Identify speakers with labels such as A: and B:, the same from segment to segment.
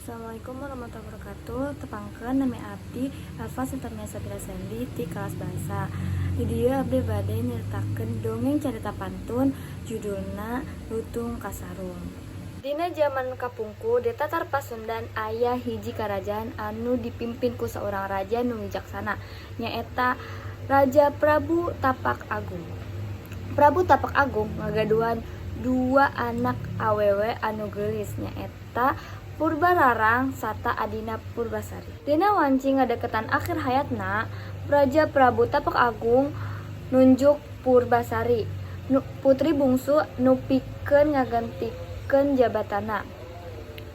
A: Assalamualaikum warahmatullahi wabarakatuh. Tepangkeun, nami abdi Alfa Sintamia Sabila Sandy ti kelas bahasa. Di dieu abdi bade nyeritakeun dongeng carita pantun, judulna Lutung Kasarung. Dina zaman kapungkur, di Tatar Pasundan aya hiji karajaan anu dipimpin ku saurang raja nu wijaksana, nyaeta Raja Prabu Tapak Agung. Prabu Tapak Agung ngagaduhan dua anak awewe anu geulis, nyaeta Purbararang sarta adina Purbasari. Dina wanci ngadeukeutan akhir hayatna, Raja Prabu Tapak Agung nunjuk Purbasari, putri bungsu nu pikeun ngagantikeun jabatanna.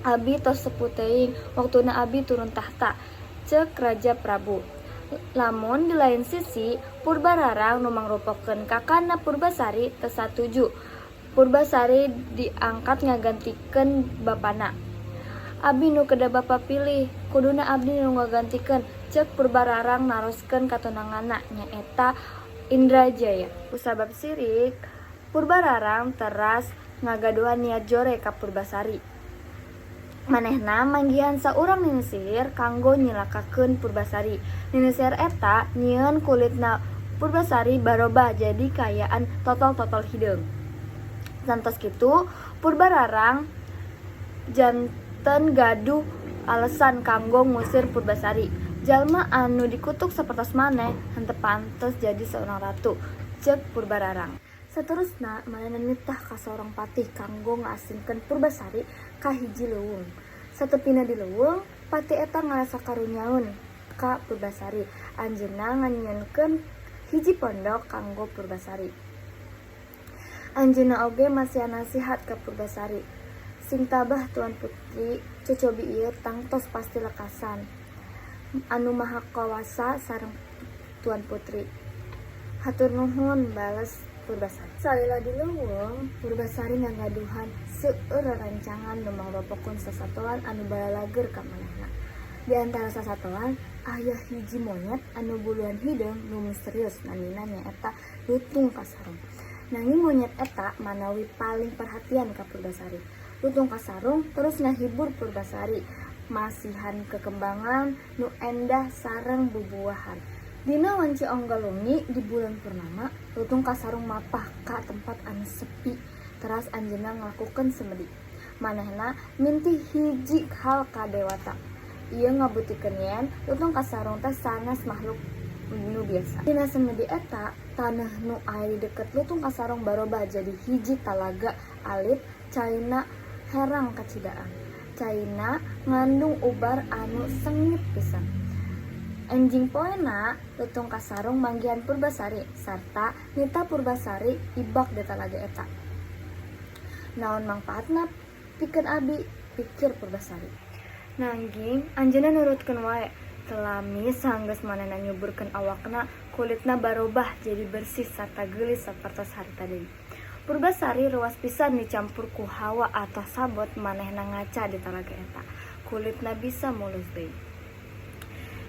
A: "Abi tos sepuh teuing, waktuna abi turun tahta," ceuk Raja Prabu. Lamun di lain sisi, Purbararang nu mangrupakeun kakana Purbasari teu satuju Purbasari diangkat ngagantikeun bapana. "Abi nu kedah bapa pilih, kuduna abdi nu ngagantikeun," ceuk Purbararang naroskeun ka tunanganna, nyaeta Indrajaya. Kusabab sirik, Purbararang teras ngagaduhan niat jore ka Purbasari. Manehna manggihan saurang nini sihir kanggo nyilakakeun Purbasari. Nini sihir eta nyieun kulitna Purbasari barobah jadi kaayaan totol-totol hideung. Santos kitu, Purbararang janten gaduh alasan kanggo ngusir Purbasari. "Jalma anu dikutuk sapertos maneh henteu pantes jadi seorang ratu," ceuk Purbararang. Saterusna manehna nitah ka saurang patih kanggo ngaasingkeun Purbasari ka hiji leuweung. Satepina di leuweung, patih eta ngarasa karunyaeun ka Purbasari. Anjeunna nganyieunkeun hiji pondok kanggo Purbasari. Anjeunna oge masihan nasihat ka Purbasari. "Sing tabah, Tuan Putri, cocobi ieu tangtos pasti lekasan. Anu Maha Kawasa sareng Tuan Putri." "Hatur nuhun," bales Purbasari. Salila di leuweung, Purbasari ngagaduhan seueur rerencangan nu mangrupakeun sasatoan anu balalager ka manehna. Di antara sasatoan aya hiji monyet anu buluan hideung nu misterius, namina nyaeta Lutung Kasarung. Nanging monyet eta manawi paling perhatian ka Purbasari. Lutung Kasarung terus ngahibur Purbasari, masihan kekembangan nu endah sareng bubuahan. Dina wanci onggal wengi di bulan purnama, Lutung Kasarung mapah ka tempat anu sepi, teras anjeunna ngalakukeun semedi. Manehna mintih hiji hal ka dewata. Ieu ngabuktikeun yen Lutung Kasarung teh sanes makhluk nu biasa. Dina semedi eta, taneuh nu aya di deket Lutung Kasarung barobah jadi hiji talaga alit, caina herang kacidaan. Caina ngandung ubar anu sengit pisan. Enjing poena, Lutung Kasarung manggihan Purbasari sarta nitah Purbasari ibak di talaga eta. "Naon mangpaatna pikeun abi?" pikir Purbasari. Nanging anjeunna nurutkeun wae. Teu lami sanggeus manehna nyuburkeun awakna, kulitna barobah jadi bersih sarta geulis sapertos harita deui. Purbasari reuwas pisan dicampur ku hawa atawa sabot manehna ngaca di talaga eta. Kulitna bisa mulus deui.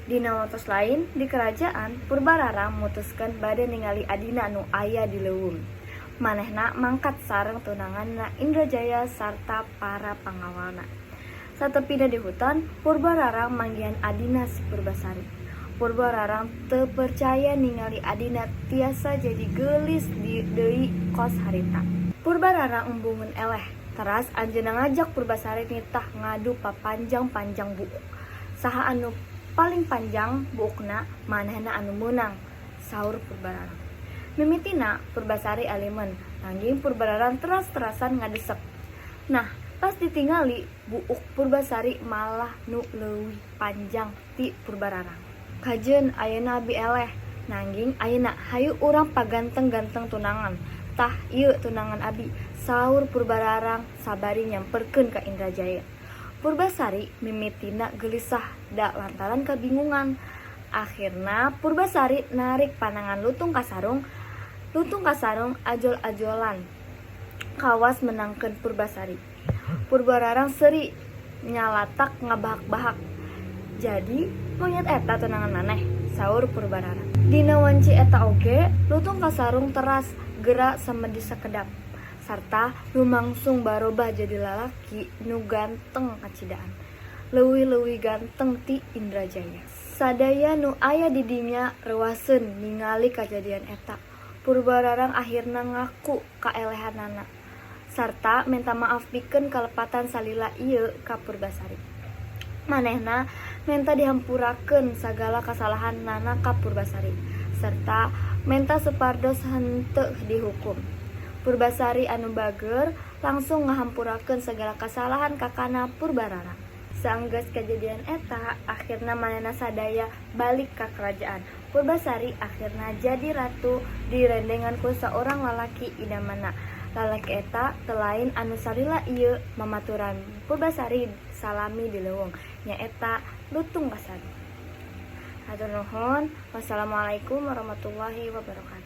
A: Dina watos lain, di kerajaan, Purbararang mutuskeun bade ningali adina nu aya di leuweung. Manehna mangkat sareng tunanganna Indrajaya sarta para pangawalna. Satepina di hutan, Purbararang manggihan adina si Purbasari. Purbararang teu percaya ningali adina tiasa jadi geulis deui kos harita. Purbararang embungeun eleh, teras anjeunna ngajak Purbasari nitah ngadu papanjang-panjang buuk. "Saha anu paling panjang buukna, manehna anu meunang," saur Purbararang. Mimitina Purbasari alimen, nanging Purbararang teras-terasan ngadesek. Nah, pas ditingali, buuk Purbasari malah nu leuwih panjang ti Purbararang. "Kajeun ayeuna abi eleh, nanging ayeuna hayu urang paganteng-ganteng tunangan. Tah, ieu tunangan abi," saur Purbararang sabari nyamperkeun ka Indrajaya. Purbasari mimitina gelisah da lantaran kabingungan. Akhirna Purbasari narik panangan Lutung Kasarung. Lutung Kasarung ajol-ajolan kawas menangkeun Purbasari. Purbararang seuri nyalatak ngabahak-bahak. "Jadi monyet eta tunangan maneh?" saur Purbararang. Dina wanci eta oge, Lutung Kasarung teras gera samedi sakedap sarta lumangsung barobah jadi lalaki nu ganteng kacidaan. leuwih-leuwih ganteng ti Indrajaya. Sadaya nu aya di dinya reuwaseun ningali kajadian eta. Purbararang akhirna ngaku kaelehanana sarta menta maaf pikeun kalepatan salila ieu ka Purbasari. Manehna menta dihampurakeun sagala kasalahanana ka Purbasari serta menta supados henteu dihukum. Purbasari anu bager langsung ngahampurakeun sagala kasalahan kakana Purbararang. Saenggeus kajadian eta, akhirna manehna sadaya balik ka kerajaan. Purbasari akhirna jadi ratu direndengan ku saurang lalaki idamanna. Lalaki eta teu lain anu salila ieu mamaturan Purbasari salami di leuweung, nyaeta Lutung Kasarung. Hatur nuhun. Wassalamualaikum warahmatullahi wabarakatuh.